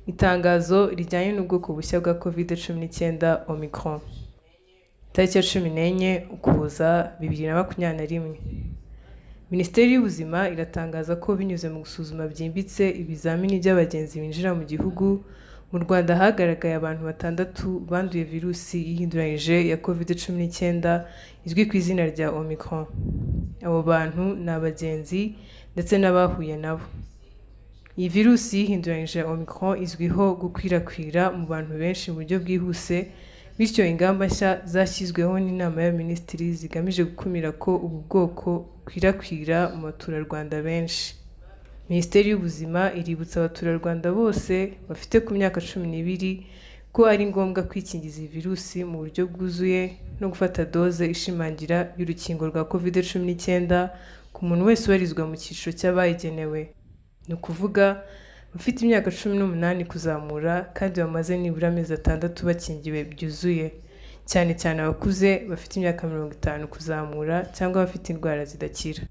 Itangazo rijyanye n'ubwoko bushya bwa Covid-19 Omicron. Tariki ya 14 Ukuboza 2021. Minisiteri y'Ubuzima iratangaza ko binyuze mu gusuzuma byimbitse ibizamini by'abagenzi binjira mu gihugu, mu Rwanda hagaragaye abantu batandatu banduye virusi yihinduranyije ya Covid-19 izwi ku izina rya Omicron. Abo bantu ni abagenzi ndetse n'abahuye nabo. Iyi virusi yihinduranyije ya Omicron izwiho gukwirakwira mu bantu benshi mu buryo bwihuse, bityo ingamba nshya zashyizweho n'Inama y'Abaminisitiri zigamije gukumira ko ubu bwoko bukwirakwira mu baturarwanda benshi. Minisiteri y'Ubuzima iributsa abaturarwanda bose bafite ku myaka 12 ko ari ngombwa kwikingiza iyi virusi mu buryo bwuzuye no gufata doze ishimangira y'urukingo rwa Covid-19 ku muntu wese ubarizwa mu cyiciro cy'abayigenewe. Ni ukuvuga abafite imyaka 18 kuzamura kandi bamaze nibura amezi 6 bakingiwe byuzuye, cyane cyane abakuze bafite imyaka 50 kuzamura cyangwa abafite indwara zidakira.